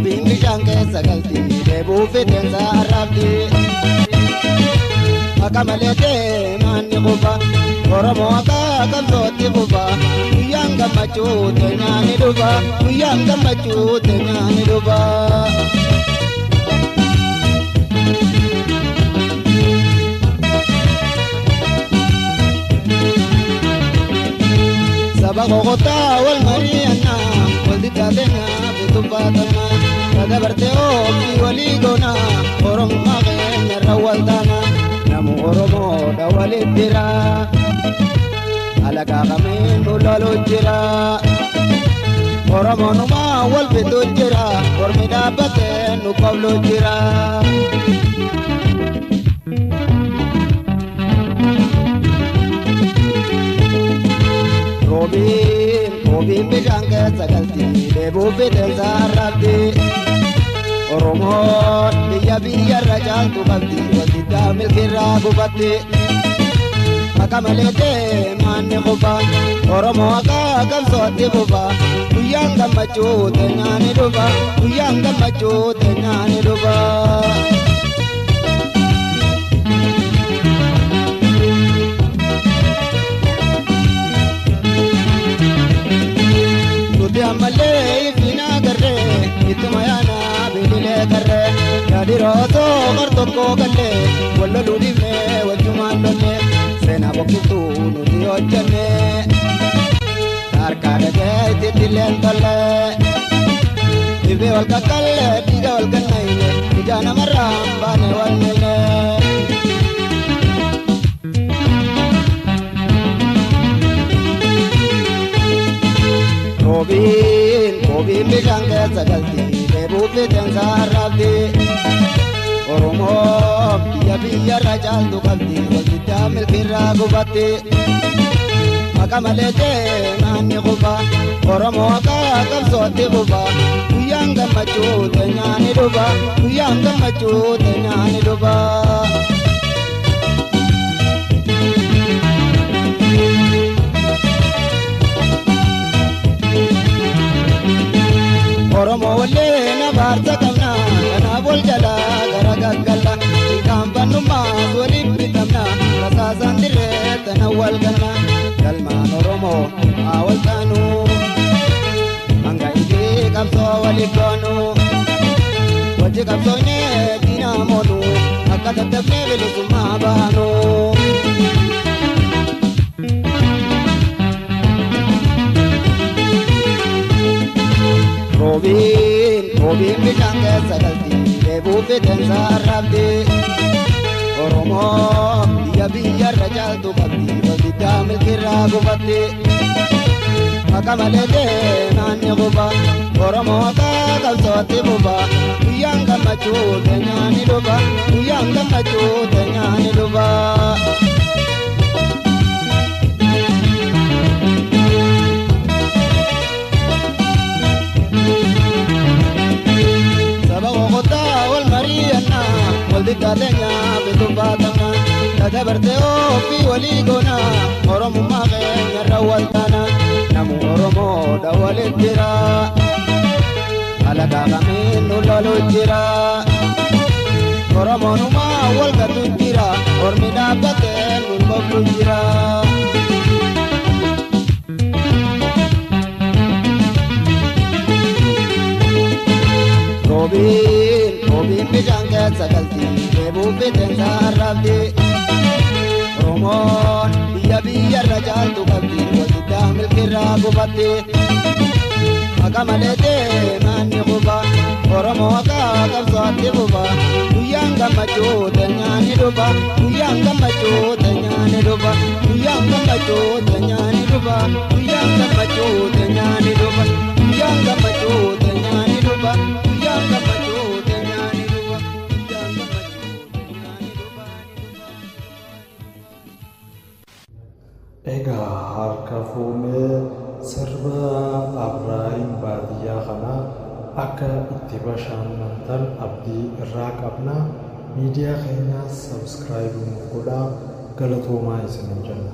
Roobiin bishaan keessa galti deebuu fiteensa arraabdi. Akka malee deemaan ni kufa Oromoo akka qabsootti kufa guyyaan gammachuu teenyaa ni dhufa guyyaan gammachuu teenyaa ni dhufa. Saba kokotaa wal mari'annaa wal diddaa bitu baatanaa sadabartee oofii walii goonaa Oromummaa keenya irra wal taanaa namu Oromoodha walitti jira alagaa kamiin nu lolu jira Oromoonumaa wal fitu jira ormi dhaabbatee nu qoblu jira. Roobiin roobiin bishaan keessa galti deebuu fiteensa arraabdi. Oromoon biyya biyyarra caaltu qabdi wal diddaa milkiirraa gubatti. Akka malee deemaan ni kufa Oromoo akka qabsootti kufa guyyaan gammachuu teenyaa ni dhufa guyyaan gammachuu teenyaa ni dhufa. Nuti ammallee ifina agarree ittuma yaana bililee garree yaadhiroo osoo qar tokko gallee wal loluu dhiifnee wajjumaan lollee seenaa boqqiftuu nuti hojjenne harkaa dhagee itti illeen tollee dhibee wal qaqqallee dhiiga wal gannayne ija namarraa baane wal miine. Roobiin roobiin bishaan keessa galti deebuu fiteensa arraabdi. Oromoo biyya biyyarra caaltu qabdi wal diddaa milkiirraa gubatti. Akka malee deemaan ni kufa Oromoo akka qabsootti kufa guyyaan gammachuu teenyaa ni dhufa guyyaan gammachuu teenyaa ni dhufa. Oromoo wallee abaarsa qabna kanaaf wal jalaa gara gaggalla gaanfannummaas waliif bitamna rasaasaan dirree tana wal ganna galmaan Oromoo haa wal taanu hanga ifii qabsoo waliif goonu wajji qabsoofnee diinaa moonu akka tattafnee bilisummaa baanu. Roobiin roobiin bishaan keessa galti deebuu fiteensa arraabdi. Oromoo biyya biyyarra caaltu qabdi wal diddaa milkiirraa gubatti. Akka malee deemaan ni kufa Oromoo akka qabsootti kufa guyyaan gammachuu teenyaa ni dhufa guyyaan gammachuu teenyaa ni dhufa. Saba kokotaa wal mari'annaa wal diddaa teenyaa bitu baatamna sadabartee oofii walii goonaa Oromummaa keenya irra wal taana namu Oromoodha walitti jira alagaa kamiin nu lolu jira Oromoonumaa wal gatu jira ormi dhaabbatee nu qoblu jira. Roobiin roobiin bishaan keessa galti deebuu fiteensa arraabdi. Oromoon biyya biyyarra caaltu qabdi wal diddaa milkiirraa gubatti. Akka malee deemaan ni kufa Oromoo akka qabsootti kufa guyyaan gammachuu teenyaa ni dhufa guyyaan gammachuu teenyaa ni dhufa guyyaan gammachuu teenyaa ni dhufa guyyaan gammachuu teenyaa ni dhufa guyyaan gammachuu teenyaa ni dhufa guyyaan gammachuu teenyaa ni dhufa guyyaan gammachuu teenyaa ni dhufa. Egaa harka fuunee sirba Abrahaam baadiyyaa kanaa akka itti bashannantan abdii irraa qabna. Miidiyaa keenyaas subscribe nu godhaa. Galatoomaa isiniin jenna.